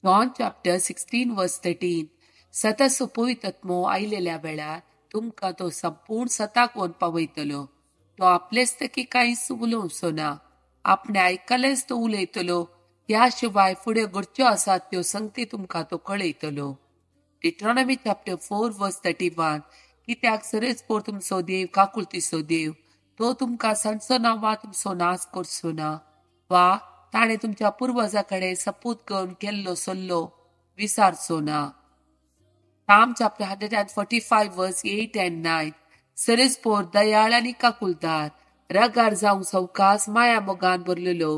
John chapter 16 verse 13. सताचो पवित्र आत्मो आयलेल्या वेळार तुमकां तो संपूर्ण सताक व्हरून पावयतलो. तो आपलेच तकी कांयच उलोवचो ना, आपणे आयकलेंच तो उलयतलो. ह्या शिवाय फुडें घडच्यो आसात त्यो संगती तुमकां तो कळयतलो. Deuteronomy chapter 4 verse 31. कित्याक सरेच पोर तुमचो देव काकुळतीचो देव, तो तुमकां सांडचो ना वा तुमचो नाश करचो ना, वा ताणें तुमच्या पुर्वजा कडेन सपूत घेवन केल्लो सल्लो विसारचो ना. Psalm chapter 145 verse 8 and 9. सरेच पोर दयाळ आनी काकुलदार, रगार जावंक सवकास, माया मोगान भरलेलो.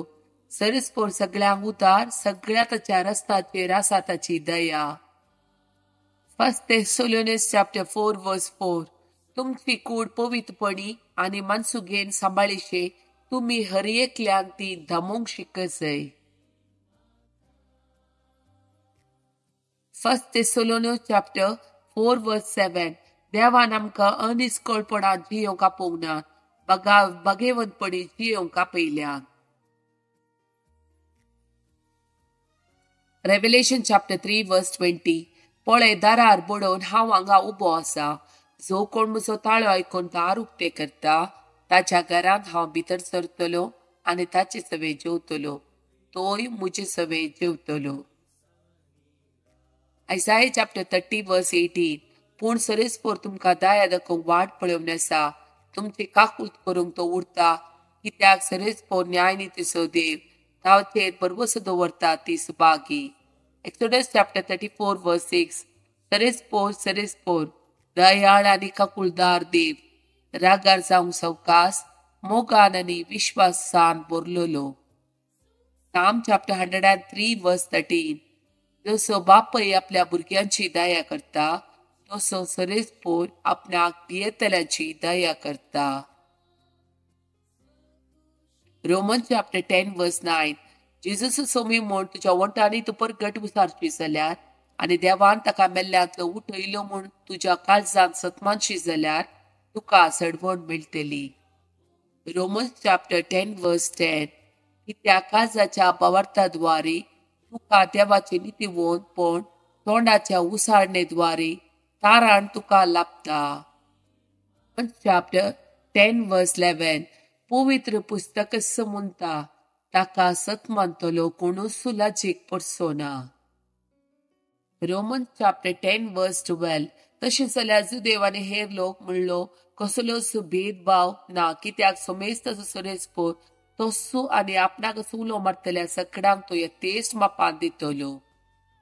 सरेच पोर सगळ्यांक उदार, सगळ्या ताच्या रस्ताचेर आसा ताची दया. 1 Thessalonians chapter 4 verse 4. तुमची कूड पवित्रपणी आनी मनसुगेन सांबाळिशे, तुमी हर एकल्यान ती धमोवंक शिकजय. 1 Thessalonians chapter 4 verse 7. देवान आमकां अनिस्कळपणान जियोवंक आपोवंक ना, बगेवंतपणी जियोवंक आपयल्या. Revelation chapter 3 verse 20. पळय, दारार बडोवन हांव हांगा उबो आसा. जो कोण म्हजो ताळो आयकून दार उक्तें करता ताच्या घरांत हांव भितर सरतलो आनी ताचे सवे जेवतलो, तोय म्हजे सवे जेवतलो. Isaiah chapter 30 verse 18. पूण सरेसपोर तुमकां दया दाखोवंक वाट पळोवन आसा, तुमची काकूत करूंक तो उरता. कित्याक सरेसपोर न्यायनितीचो देव, ताचेर भरवसो दवरता ती सुभागी. Exodus chapter 34 verse 6. सरेसपोर सरेसपोर दयाळ आनी काकुळदार देव, रागार जावंक सवकास, मोगान आनी विश्वासान भरलेलो. Psalm chapter 103 verse 13. जसो बापय आपल्या भुरग्यांची दया करता तसो सरेसपोर आपणाक भियेतल्यांची दया करता. Roman chapter 10 verse 9. Jesus Somi म्हूण तुज्या वंटांनी तूं परगट उसारची जाल्यार आनी देवान ताका मेल्ल्यांतलो उठयलो म्हूण तुज्या काळजांत सतमानशी जाल्यार तुका सडवण मेळटली. Roman chapter 10 verse 10. कित्याक काळजाच्या भावार्थाद्वारे तुका देवाची नितीवंत, पण तोंडाच्या उसारणेद्वारे ताराण तुका लाभता. Roman chapter 10 verse 11. पवित्र पुस्तक म्हणटा, ताका सत मानतलो कोणूच लाजीक पडचो ना. Roman chapter 10 verse 12. तशें जाल्यार जुदेव आनी हेर लोक म्हणलो कसलोच भेदभाव ना, कित्याक समेस्त सरेसपोर तसो आनी आपणाक उलो मारतल्या सगळ्यांक तो यथेश्ट मापान दितलो.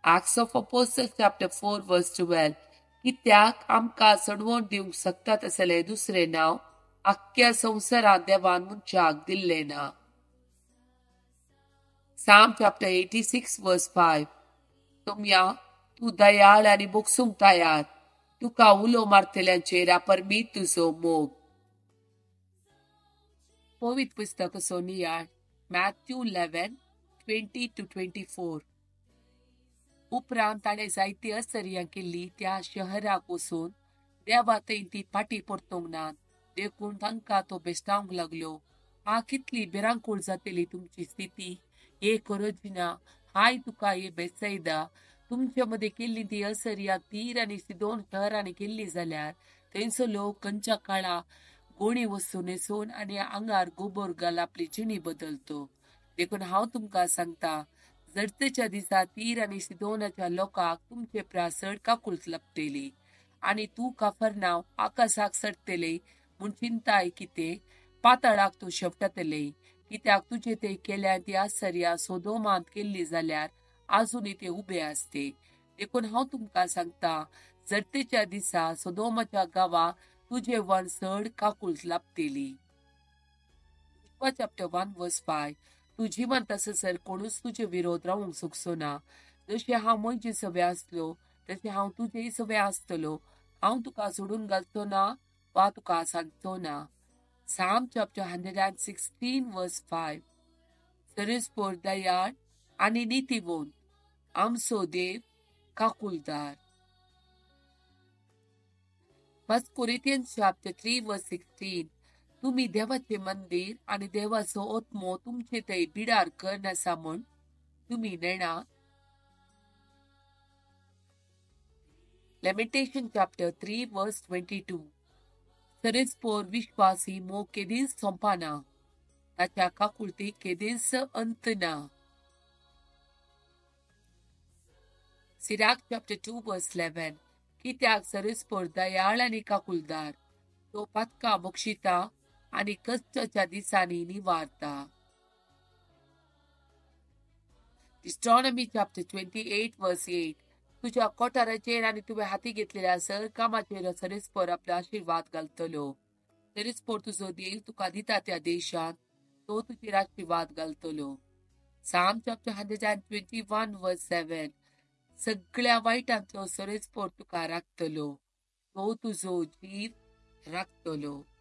Acts of Apostles chapter 4 verse 12. कित्याक आमकां सडवण दिवंक शकता तसलें दुसरें नांव आख्ख्या संवसारांत देवान मनशाक दिल्लें ना. Psalm chapter 86 verse 5. तुमया तूं दयाळ आनी बोगसूंक तयार, तुका उलो मारतल्यांचेर अपरमीत तुजो मोग. पवित्र पुस्तकाचो नियाळ मॅथ्यू 11 20 to 24. उपरांत ताणें जायती असर्यां केल्ली त्या शहराक वचून देवा थंय ती फाटीं परतूंक नात, देखून तांकां तो बेश्टावंक लागलो. हा, कितली भिरांकूळ जातली तुमची स्थिती, हे कोरोजिना, हाय तुका हे बेसैदा. तुमचे मदें केल्ली ती असर्या तीर आनी सिदोन शहरांनी केल्ली जाल्यार थंयचो लोक खंयच्या काळा गोणी वस्तू न्हेसून आनी आंगार गोबोर घाल आपली जिणी बदलतो. देखून हांव तुमकां सांगता, जडतेच्या दिसा तीर आनी सिदोनाच्या लोकांक तुमचे प्रास चड काकूळट लाबतली. आनी तूं काफरनांव आकाशाक चडटले म्हूण चिंताय कितें, पातळाक तूं शेवटतले. कित्याक तुजे ते केल्या ती आसर्या सोदोमांत केल्ली जाल्यार आजुनूय ते उबे आसते. देखून हांव तुमकां सांगता, जडतेच्या दिसा सोदोमाच्या गांवाक तुजे वन चड काकूळट लाबतली. Chapter 1 verse 5. तूं जिवंत आससर कोणूच तुजे विरोध रावूंक शकचो ना. जशें हांव म्हजे सवे आसलो तशें हांव तुजेय सवे आसतलो. हांव तुका सोडून घालचो ना वा तुका सांगचो ना. Psalm chapter 116 verse 5. सरेसपोर दयाळ आनी नितीवंत, आमचो देव काकुळदार. 1 Corinthians chapter 3 verse 16. तुमी देवाचें मंदीर आनी देवाचो आत्मो तुमचे थंय बिडार करनासा म्हूण तुमी नेणा. Lamentation chapter 3 verse 22. सरेस्पोर विश्वासी मोग केदींच सोंपना, ताच्या काकुळतीक केदींच अंत ना. Sirach chapter 2 verse 11. कित्याक सरेस्पोर दयाळ आनी काकुळदार, तो पातकां बक्षिता आनी कश्टाच्या दिसांनी निवारता. Deuteronomy chapter 28 verse 8. तुज्या कोठाराचेर आनी तुवें हाती घेतलेल्या सर कामाचेर सरेस्पोर आपलो आशिर्वाद घालतलो. सरेस्पोर तुजो देव तुका दिता त्या देशांत तो तुजेर आशिर्वाद घालतलो. Psalm chapter 121 verse 7. सगळ्या वायटांतलो सरेस्पोर तुका राखतलो, तो तुजो जीव राखतलो.